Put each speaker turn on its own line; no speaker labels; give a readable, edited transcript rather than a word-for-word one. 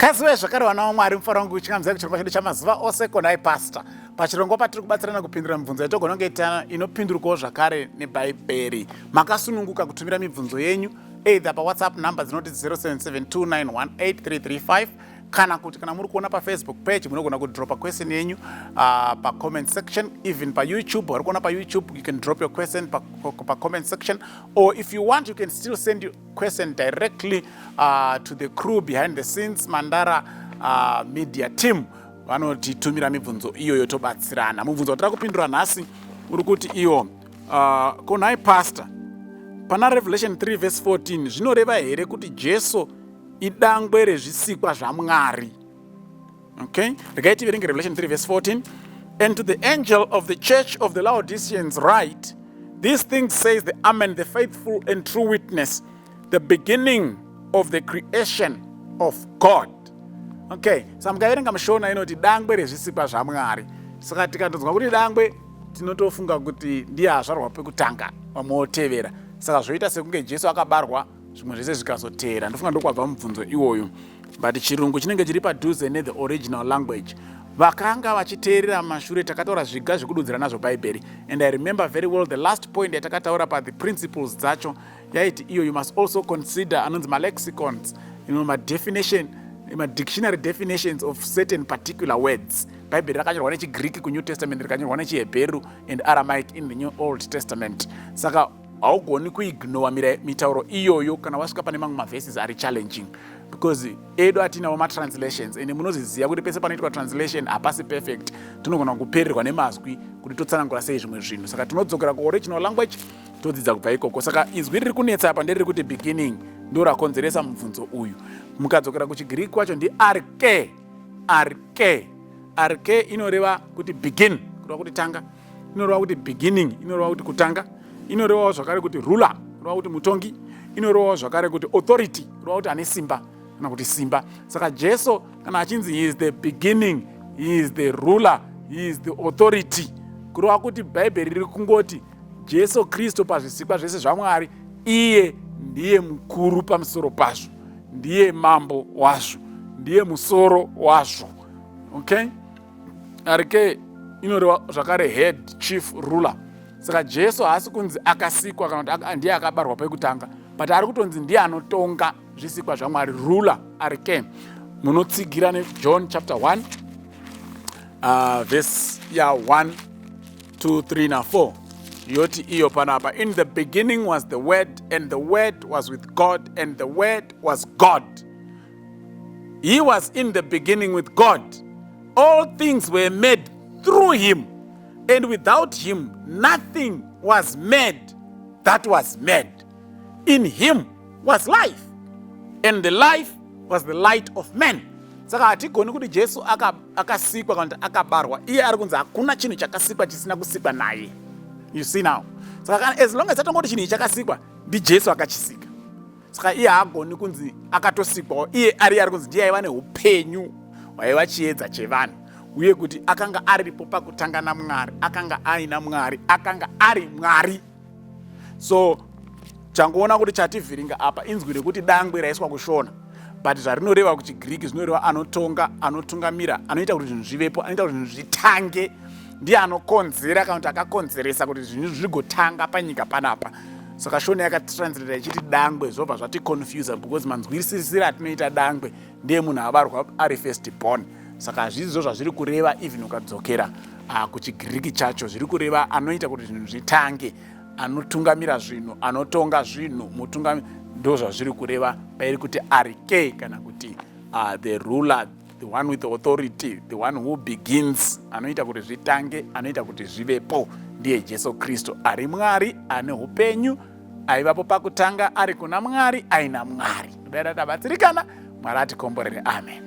Kaziwai zvakare vana vaMwari, mufaro wangu kuchingamizai kuchirongwa chedu chamazuva ose konai pastor. Pachirongwa patiri kubatsirana kupindura mibvunzo yatogona kunge inopindurwawo zvakare neBhaibheri. Makasununguka kutumira mibvunzo yenyu either paWhatsApp number dzinoti 0772918335 kana kuti kana muri kuona paFacebook page munogona kudropa question yenyu pacomment section. Even paYouTube, vari kuona paYouTube, you can drop your question pacomment section, or if you want, you can still send your question directly to the crew behind the scenes, Mandara Media team. Vanotitumira mibvunzo iyoyo tobatsirana. Mubvunzo watira kupindura nhasi uri kuti iwo, konhai pastor, pana Revelation 3 verse 14 zvinoreva here kuti Jesu idangwe rezvisikwa zvaMwari? Okay, regai tiverenge Revelation 3 verse 14. "And to the angel of the church of the Laodiceans write, These things says the Amen, the faithful and true witness, the beginning of the creation of God." Okay, saka mukaverenga muShona inoti dangwe rezvisikwa zvaMwari. Saka tikatonzwa kuti dangwe, tinotofunga kuti ndiye azvarwa pekutanga, vamwe votevera. Saka zvoita sekunge Jesu akabarwa, zvimwe zvese zvikazotevera. Ndofunga ndokwabva mubvunzo iwoyo, but Chirungu chinenge chiri padhuze nethe original language. Vakanga vachiteerera mashure, takataura zviga zvekududzira nazvo Bhaibheri, and I remember very well the last point yatakataura pathe principles dzacho yaiti iyo you must also consider anonzi malexicons, madefinition, madictionary definitions of certain particular words. Bhaibheri rakanyorwa nechiGreek kuNew Testament, rikanyorwa nechiHebheru and Aramaic in the New Old Testament. Saka haugoni kuignora mitauro iyoyo kana wasvika pane mamwe maverses ari challenging, because edu atinawo matranslations, ende munoziziva kuti pese panoitwa translation hapasi perfect. Tinogona kupererwa nemazwi kuti totsanangura sei zvimwe zvinhu. Saka tinodzokera kuoriginal language, todzidza kubva ikoko. Saka izwi riri kunetsa apa nderiri kuti beginning, ndo rakonzeresa mubvunzo uyu. Mukadzokera kuchiGreek kwacho ndi arche. Arche, arche inoreva kuti begin, kureva kuti tanga. Inoreva kuti beginning, inoreva kuti kutanga. Inorevawo zvakare kuti ruler, kureva kuti mutongi. Inorevawo zvakare kuti authority, kureva kuti ane simba kana kuti simba. Saka Jesu kana achinzi he is the beginning, he is the ruler, he is the authority, kureva kuti Bhaibheri riri kungoti Jesu Kristu pazvisikwa zvese zvaMwari, iye ndiye mukuru pamusoro pazvo, ndiye mambo wazvo, ndiye musoro wazvo. Okay, arche inoreva zvakare head, chief, ruler. Saka Jesu haasi kunzi akasikwa kana kuti ndiye akabarwa pekutanga, but ari kutonzi ndiye anotonga zvisikwa zvaMwari, ruler, arche. Munotsigira neJohn chapter 1, verse ya1, 2, 3 na4. Yoti iyo panapa, "In the beginning was the Word, and the Word was with God, and the Word was God. He was in the beginning with God. All things were made through him, and without him nothing was made that was made. In him was life, and the life was the light of men." Saka hatigoni kuti Jesu akasikwa kana kuti akabarwa. Iye ari kunzi hakuna chinhu chakasikwa chisina kusikwa naye. You see now? Saka as long as atongoti chinhu ichi chakasikwa, ndiJesu akachisika. Saka iye haagoni kunzi akatosikwawo. Iye ari kunzi ndiye aiva neupenyu hwaiva chiedza chevanhu, uye kuti akanga aripo pakutanga naMwari, akanga aina Mwari, akanga ari Mwari. So changoona kuti chativhiringa apa inzwi rekuti dangwe raiswa kuShona, but zvarinoreva kuchiGiriki zvinoreva anotonga, anotungamira, anoita kuti zvinhu zvivepo, anoita kuti zvinhu zvitange, ndiye anokonzera kana kuti akakonzeresa kuti zvinhu zvigotanga panyika panapa. Saka Shona yakatranslata ichiti dangwe, zvobva zvaticonfusa, because manzwisisiro atinoita dangwe ndiye munhu abarwa ari first born. Saka hazvizvo zvazviri kureva. Even ukadzokera kuchiGiriki chacho, zviri kureva anoita kuti zvinhu zvitange, anotungamira zvinhu, anotonga zvinhu, mutungami. Ndo zvazviri kureva pairi kuti arche, kana kuti the ruler, the one with authority, the one who begins, anoita kuti zvitange, anoita kuti zvivepo. Ndiye Jesu Kristu ari Mwari, ane upenyu, aivapo pakutanga, ari kuna Mwari, aina Mwari. Kudai tabatsirikana, Mwari atikomborere. Amen.